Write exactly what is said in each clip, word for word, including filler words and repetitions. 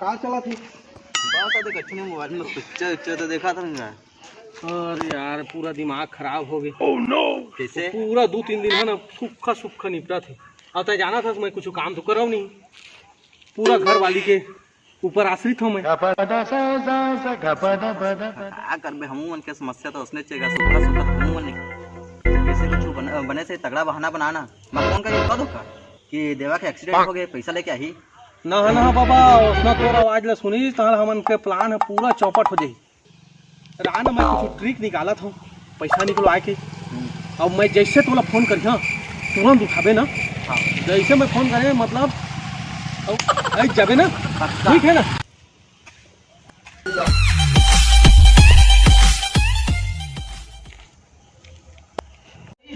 का चलत हे? बस, अभी कछु नहीं, मोबाइल में पिक्चर उक्चर तो देखा था मैं। अरे यार, पूरा दिमाग खराब हो गया। Oh no! कैसे? पूरा दो तीन दिन है ना, सुक्खा सुक्खा निपटा थे। अब तय जाना था, मैं कुछ काम तो करव नहीं, पूरा घर वाली के ऊपर आश्रित हूँ मैं। का करबे, हमू मन के समस्या तो उसने चेगा, सुक्खा सुक्खा तो हमू मन। कैसे कुछ बने, बने से तगड़ा बहाना बनाना। मैं फोन करके बता दो का कि देवा के एक्सीडेंट हो गए, पैसा लेके आही। ना ना बाबा, उसना तोर आवाज ला सुनी, तहां हमन के प्लान है पूरा चौपट हो जाई। रान मैं कुछ ट्रिक निकालत हूँ, पैसा निकलवा के। अब मैं जैसे तोला फोन करिहा, तुरंत उठाबे ना। हाँ। जैसे मैं फोन करे, मतलब, अब आई जाबे ना। पक्का। ठीक है ना?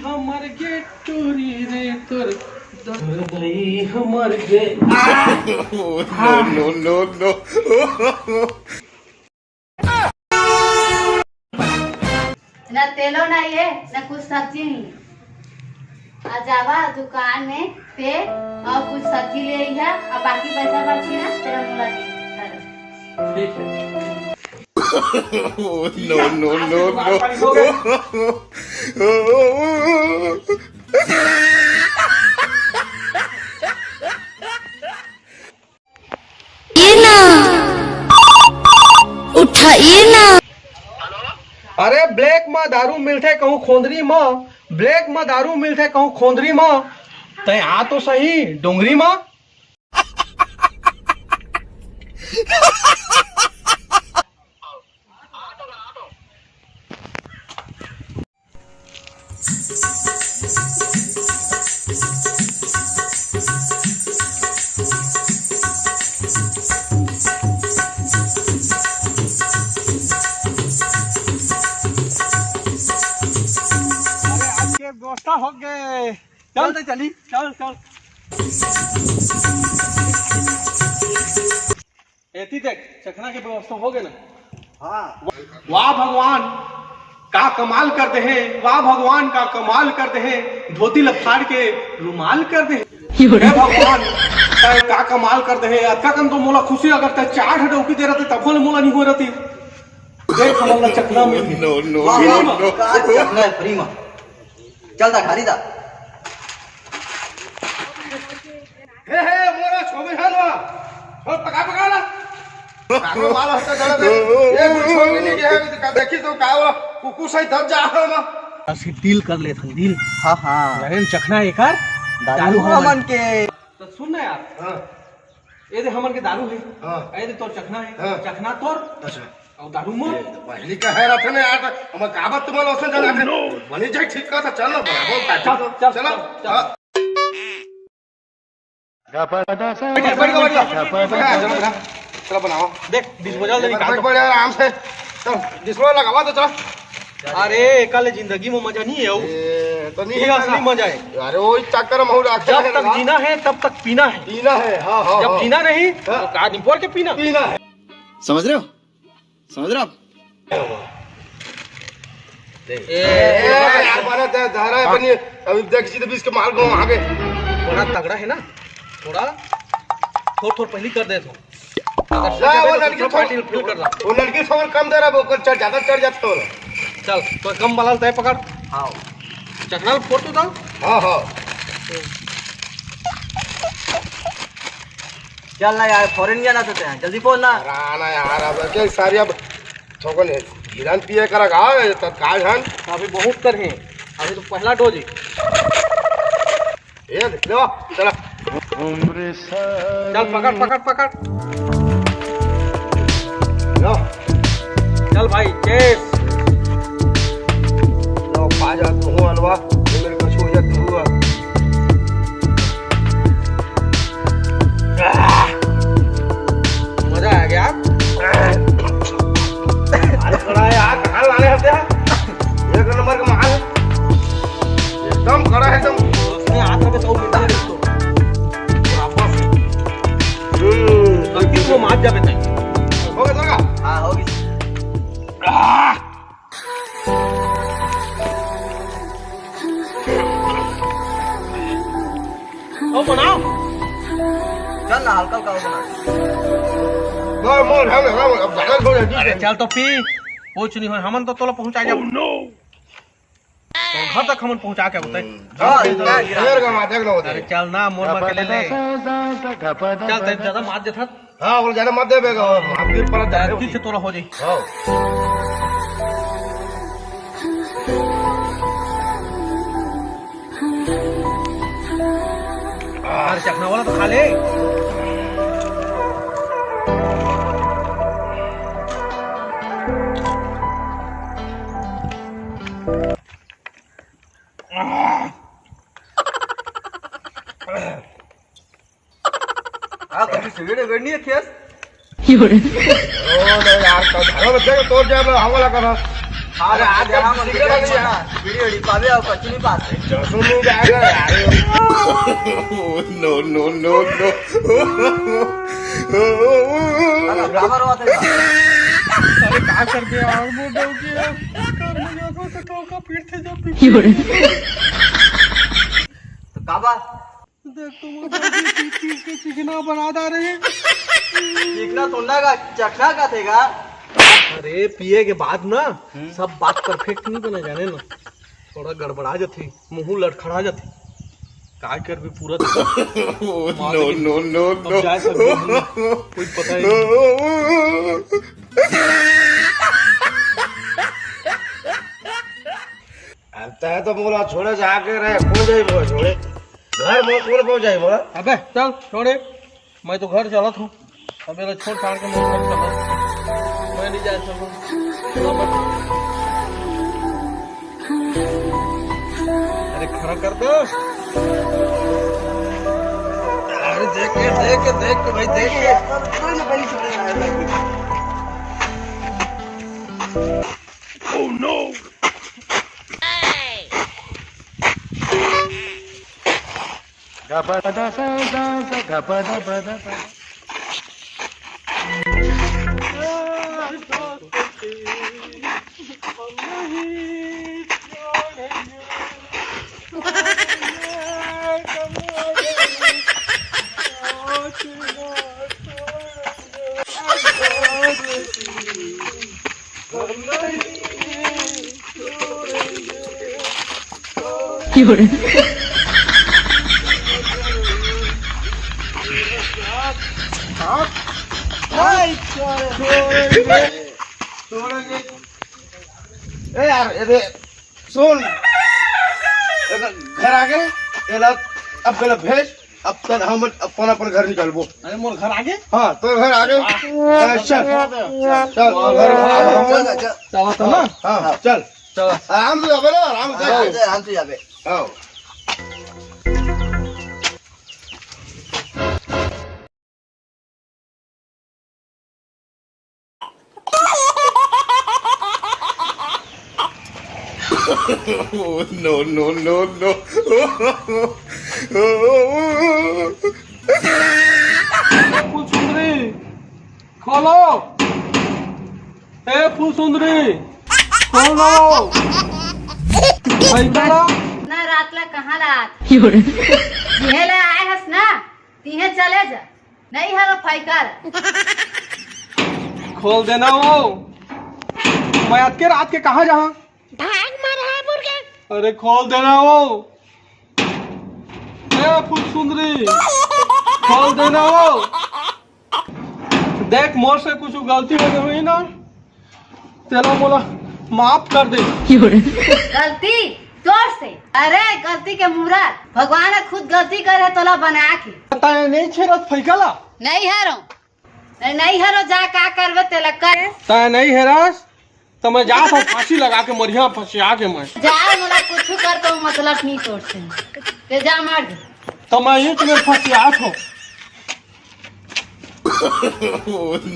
हमर गे टूरी रे तोर दर्द हमर गे। Oh, no, no, no, no। ना तेलो ना ये, ना कुछ सब्जी नहीं। आ जावा दुकान में पे और कुछ सब्जी ले आइहा, और बाकी पैसा बची ना तेरा मुला दे। ठीक है। Oh, no, no, no, no। ये ना, उठाइए ना। अरे ब्लैक म दारू मिलथे कहूँ खोंदरी म, ब्लैक म दारू मिलथे कहूँ खोंदरी म, तै आ तो सही डोंगरी म। अरे, आज के व्यवस्था हो गए। चल तो चली, चल, चल। एती देख, चखना के व्यवस्था हो गए ना। हाँ। वाह भगवान, का कमाल कर दे हे, वाह भगवान, का कमाल कर दे हे, धोती ल फाड़ के रुमाल कर दे हे। हे भगवान, का, का कमाल कर दे हे, अतका कन तो मोला खुशी, अगर तै चार ठे डौकी दे रहते, तभो ले मोला नहीं हो रहती। देख, हमन ला चखना मिल गया। No, no, वाह, no, वाह, no। का चखना है free में। चल दा, खाली दा। हे, हे, मोरा छोबे हन वा। छोड़, पका, पका ला। काकरो माल हत्या चलत हे। ये कुछ छोड़ के नहीं गया है, देखी तो का हुआ? कुकुर सही दब जा रहा ना। असी डील कर ले थन, डील। हाँ, हाँ। अरे चखना एकर दारू दारू हो हमन के। तो सुन ना यार। हाँ। ये दे हमन के दारू है। हाँ। ये दे तोर चखना है। हाँ। चखना तोर। अच्छा। और दारू मोर। ये तो पहली का है रखने यार, तो हम काबत तुम्हारा उसने जाना है। बनी जाए ठीक का था, चल ना, बराबर का चल, चल, चल, चलो। चल। हाँ। बैठ, बैठ, बैठ, बैठ। चलो, चलो, चलो, चलो बनाओ। देख, disposal दे बैठ, निकाल बैठ, दो। बैठ, आराम से। चल, disposal लगावा तो चल। अरे, एका ले जिंदगी में मजा नहीं है वो। ए, तो नहीं ये है असली ना। मजा है। अरे, वो चक्कर में हो रहा जब है तक ना। जीना है, तब तक पीना है। पीना है, हाँ, हाँ, जब हाँ। जीना नहीं, हाँ। तो का निपोर के पीना। पीना है। समझ रहे हो? समझ रहे हो आप? ए, ए, यार, बड़ा ध-, धरा है बनिए। अभी देख, सीधे बीस के माल को आगे। बड़ा तगड़ा है ना, थोड़ा, थोड़, थोड़ पहली कर दे तो। अगर जा, वो लड़की थोड़, पार्टी फील कर रहा। वो लड़की थोड़ कम दे रहा, वो कर चढ़, ज्यादा चढ़ जाता हो। चल, तो कम वाला तय पकड़। हाँ। चखना फोड़ तो था। हाँ, हाँ। चल ना यार, फॉरेन जाना तो तय, जल्दी पहुंच ना। अरे आना यार, अब क्या सारी अब थोकन गिरन पिए करा गा, तत्काल हन। अभी बहुत कर हैं, अभी तो पहला डोज है। ये ले लो, चला। चल पकड़, पकड़, पकड़। लो। चल भाई, चेस। लो, खा जा तू हलवा, ये मेरे को छू जा तू। आह! मजा आ गया। अरे बड़ा यार, कहाँ लाने हते हैं? एक नंबर का माल है। एकदम कड़ा है, एकदम। उसमें हाथ रखे तो मिलता है इसको। बराबर से। हम्म। गलती को मार जाबे तय। हो गया, हो गया। हाँ, हो गया। आह! ओ बनाओ। चल ना, हल्का हल्का हो बना। तो मोर हम, हम अब ज्यादा छोड़ दे। अरे चल तो पी, कुछ नहीं हो, हमन तो तोला पहुंचा जाबो। तो घर तक हमन पहुंचा के बताए। हाँ, इतना गिरा। शेर का माथे को अरे चल ना, मोर मार के ले ले। चल, तेरे ज्यादा मार देता। हाँ, बोल, ज्यादा मत दे बेगा, हम फिर परत जाते हैं। ठीक से तोला हो जाई। हाँ। अरे चखना वाला तो खा ले। हाँ, कभी सिगरेट वेगरेट नहीं रखी है? ओ, नहीं यार, तो धरो बच्चे को तोड़ दिया, मैं हवा लगा था। अरे, आज का सिगरेट नहीं है। बीड़ी उड़ी पावे और कच्ची नहीं पास। जसू नहीं जाएगा यार। No, no, no, no। अरे, ड्रामा रोवा थे। अरे, का कर दे यार, वो डर गया। कर मुझे ऐसा तो टोका पीट थे जब तो काबा? देख, तुम लोग अभी पीस पीस के चिकना बना डाले हैं। चिकना तोड़ना का, चखना का थे का? अरे, पिए के बाद ना, हम्म। सब बात परफेक्ट नहीं बना, जाने ना, थोड़ा गड़बड़ा जाथे, मुंह लड़खड़ा जाथे। काय करबे पूरा दिन? Oh, मार no, के no, no, अब no। जाए सब दिन, कोई पता ही नहीं। अब तय तो मोला छोड़े जाके रहे, कौन जाई मोला छोड़े? घर में कौन पहुंच जाई मोला? अबे चल छोड़े, मैं तो घर चलत हूँ। अब एला छोड़ छाड़ के मैं घर चलत हूँ। मैं नहीं जा सकूँ। अरे खड़ा कर दो। अरे देख के, देख के, देख के भाई, देख के। Oh no! ए यार, ए दे, सुन, ए घर आगे, एला अब गला भेज, अब तन हम अपन अपन घर निकलबो। अरे मोर घर आगे? हाँ, तोर घर आगे। वाह। ए, चल, चल, तोर घर आगे। चल, चल। हाँ, हाँ, चल। चल। आराम से जाबे ना, आराम से। हाँ, आराम से जाबे। हाँ। Oh, no, no, no, no। फुलसुंदरी, खोलो। ए फुलसुंदरी, खोलो। भाई, खोलो। ना रात ला कहाँ ला आत? जिहे ला आए हस ना, तिहे चले जा। नहीं हरो फाइकर। खोल देना वो। मैं अतके रात के कहाँ जहाँ? भाग मर है मुर्गे। अरे खोल देना वो। ए फुलसुंदरी, खोल देना वो। देख, मोर से कुछ गलती हो गई ना, तेला मोला माफ कर दे। गलती तोर से? अरे गलती के मूरत, भगवान ह खुद गलती करे तोला बना के। तैं नहीं छेरस फैकला? नहीं हरो, नहीं, नहीं हरो, जा का करबे तेला कर। तैं नहीं हेरस त मैं जात हूँ फांसी लगा के मरिया फंसिया के मैं। जा मोला कुछ कर तो मतलब नहीं तोर से, ते जा मर जा। तो मैं ये तुम्हें फंसियात हूँ।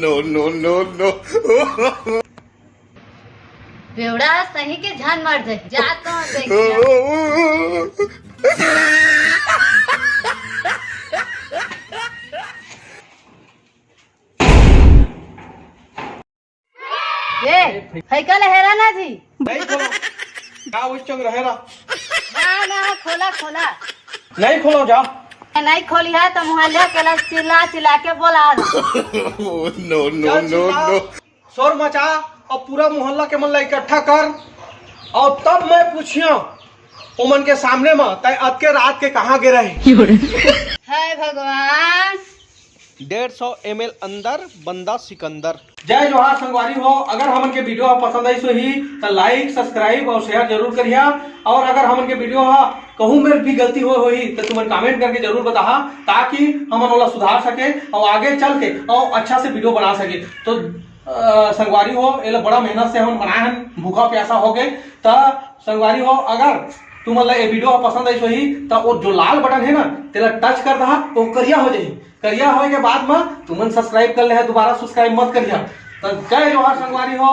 No, no, no, no। बेवड़ा सही के झन मर जाए। जा तो देखिया। ए, फैका ले हेरा ना जी। नहीं खोलो। का उस चंग रहेरा? ना, ना, खोला, खोला। नहीं खोलो, जा। नहीं खोलिहा त मोहल्ला के ला चिल्ला चिल्ला के बोला। Oh, no, no, no, no। शोर मचा और पूरा मोहल्ला के मन ला इकट्ठा कर और तब मैं पूछिया ओमन के सामने म तय अतके रात के कहाँ गे रहे। हे भगवान। डेढ़ सौ एम एल अंदर, बंदा सिकंदर। जय जोहार संगवारी हो। अगर हमन के वीडियो ह पसंद आइस होही त लाइक, सब्सक्राइब और शेयर जरूर करिहा। और अगर हमन के वीडियो ह कहूँ मेर भी गलती हो होही त तुमन कमेंट करके जरूर बताहा, ताकि हमन ओला सुधार सके और आगे चल के और अच्छा से वीडियो बना सके। तो अ, संगवारी हो, एला बड़ा मेहनत से हमन बनाए हन, भूखा प्यासा हो गए। त संगवारी हो, अगर तुमन ला ये वीडियो ह पसंद आइस होही त वो जो लाल बटन है ना, तेला टच कर दहा, वो करिया हो जाही। करिया होए के बाद म तुमन सब्सक्राइब कर ले है, दोबारा सब्सक्राइब मत करिया। त जय जोहार संगवारी हो।